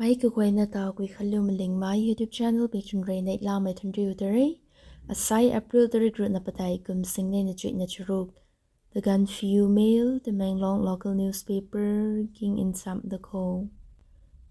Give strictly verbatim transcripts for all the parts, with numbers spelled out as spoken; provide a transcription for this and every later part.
Ai kaguayna ta Guikhanliu Malingmei YouTube channel pei chwn rui neihlamei thuanriu ta re. Asai April tarik ruhna padeih kum singneina chuihna charuk. The Gaanphiu Mail, Tamenglong local newspaper, king nchamh da kho.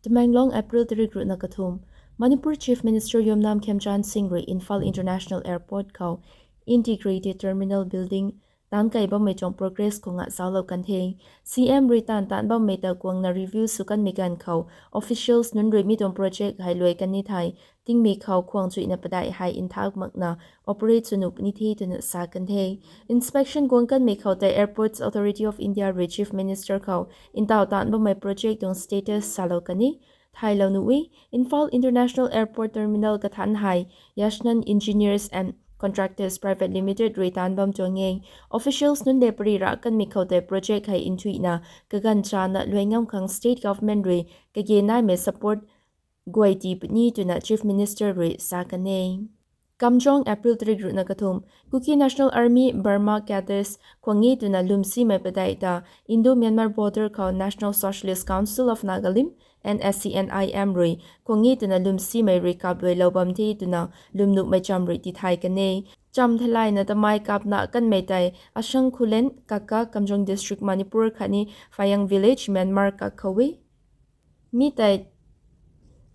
Tamenglong, April tarik ruhna kathumh. Manipur Chief Minister Yumnam Khemchand Singh rui Imphal International Airport khou Integrated Terminal Building taanc kai bammei tuang progress khou ngazauclou kan the. C M rui taanv taanc bammei ta guangna review sw kanmei ganv khou officials nunc rui mi tuang project hei luai kan ni thei, tingmik khou khwang chuihna padeih hei nthak makna operate sw nuh puni the twna sa kan the. Inspection guang kanmei khou tei Airports Authority of India rui Chief Minister khou ntaw taanc bammei project tuang status salou kan e. Thailou nuh e, Imphal International Airport Terminal kathanc hei Yashnan Engineers and Contractors Private Limited rui taanc bam tuang e. Officials nunc le pary rah kanmei khou tei project hei nthuihna kaganv chana luai ngam khang state government rui kage naimei support guay tii puni twna Chief Minister rui sa kan e. Kamjong, April tarik ruhna kathumh. Kuki National Army, Burma cadres khwang e twna lwmsimei padeih ta Indo-Myanmar border khou National Socialist Council of Nagalim, N S C N I M rui khwang e twna lwmsimei rui kapluailou bam the twna lwmnuhmei cham rui tithay kan e. Cham theilayna tamei kapna kanmei tei Ashang Khulen, Kaka, Kamjong District, Manipur khatni Phayang Village, Myanmar kak khou e. Mi tei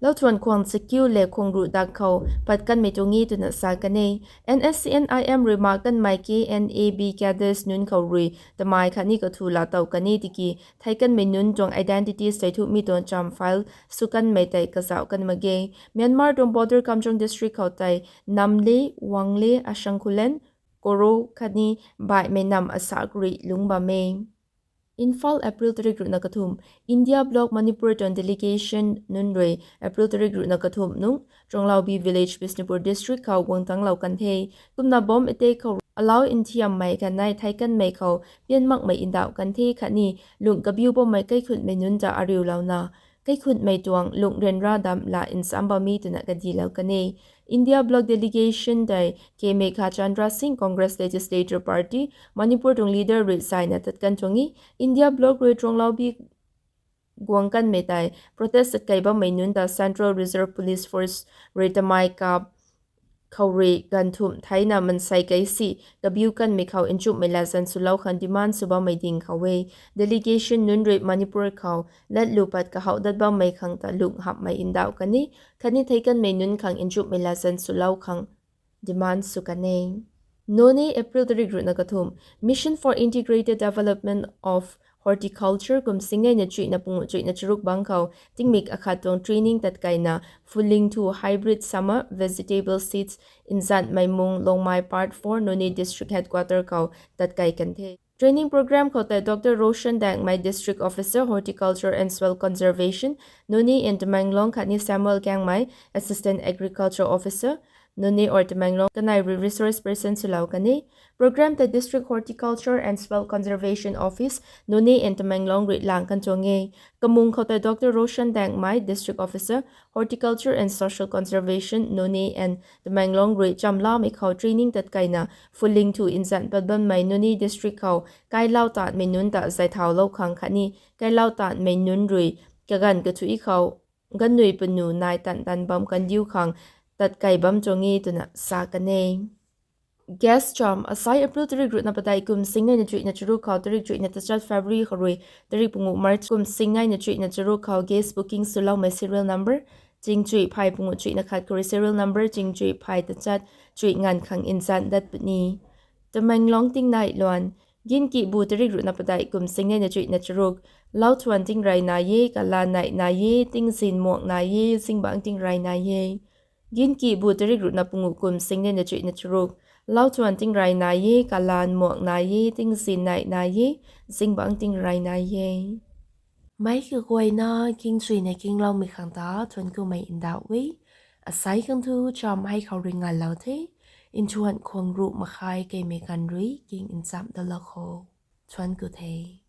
louthuan khwang chakiu le khwang ruh dak khou pat kanmei tuang e twna sa kan e. N S C N I M rui mak kanmei K N A B cadres nunc khou rui tamei khatni kathu laa tow kan e tiki thei kanmei nunc tuang identities tei thumei tuang cham file sw kanmei tei kazauh kan mak ge. Myanmar tuang border Kamjong District khou tei Namle, Wangle, Ashang Khulen, Koro khatni baihmei nam asak rui lungc bam e. Imphal, April tarik ruhna kathumh. India Bloc Manipur tuang delegation nunc rui April tarik ruhna kathumh nung Chuanglaubi Village, Bishnupur District khou guang tanglou kan the. Kumna bomb attack khou alau nthiammei kanei thei kanmei khou pian makmei ndauh kan the khatni lungh kabiu bammei kaikhunhmei nunc ta ariulouna kaikhunhmei tuang lungh ryanra dam la nsam bam e twna kadilou kan e. India Bloc delegation tei K Meghachandra Singh, Congress Legislator Party, Manipur tuang leader rui zayna tat kan tuang e. India Bloc rui Chuanglaubi guang kanmei tei protest tat kai bammei nunc ta Central Reserve Police Force rui tamei kap khou rui ganv thumh theina mansei keisi kabiu kanmei khou nchumhmei latzan swlou khang demand sw bammei ding khou e. Delegation nunc rui Manipur khou latlu pat kahouh dat bammei khang ta lungh hamhmei ndauh kan e, khatni thei kanmei nunc khang nchumhmei latzan swlou khang demand sw kan e. Noney, April tarik ruhna kathumh. Mission for Integrated Development of Horticulture kum singneina chuihna punguh chuihna charuk bang khou tingmik akhat tuang training tatkaina Phullingthu Hybrid Summer Vegetable Seeds nzanhmei mung Longmai Part four, Noney District Headquarter khou tatkai kan the. Training program khou tei Doctor Roshan Dangmei, District Officer, Horticulture and Soil Conservation, Noney and Tamenglong khatni Samuel Kangmei, Assistant Agriculture Officer, Noney or Tamenglong kanei rui resource person swlou kan e. Program tei District Horticulture and Soil Conservation Office, Noney and Tamenglong rui lang kan tuang e. Kamung khou tei Doctor Roshan Dangmei, District Officer, Horticulture and Social Conservation, Noney and Tamenglong rui chamlamei khou training tatkaina Phullingthu nzanh pat bammei Noney District khou kailau taanmei nunc ta zay thaulou khang khatni kailau taanmei nunc rui kaganv kathuic khou ganvnui panu nai tan tan bam kandiu khang tatkai bam tuang e twna sa kan e. Gas cham. Asai April tarik ruhna padeih kum singneina chuihna charuk khou tarik chuihna tachat February khou rui tarik punguh March kum singneina chuihna charuk khou gas booking swloumei serial number chingchuih phay punguh chuihna khat khou rui serial number chingchuih phay tachat chuih nganv khang nzanc dat puni. Tamenglong tingnai luan. Ginki bu tarik ruhna padeih kum singneina chuihna charuk. Lauthuan tingrey nai e, kalan nei nai e, tingzin muak nai e, zingbangc tingrey nai e. Ginki bu tarik ruhna punguh kum singneina chuihna charuk. Lauthuan tingrey nai e, kalan muak nai e, tingzin nei nai e, zingbangc tingrey nai e. Meic kaguayna kingchuina kingloumei khang ta thuanc kumei ndauh e. Asai khang thu cham hei khou rui nganlou the. Nthuan khwang ruh makhai keimei kan rui king nchamh dalou kho. Thuanc ku the.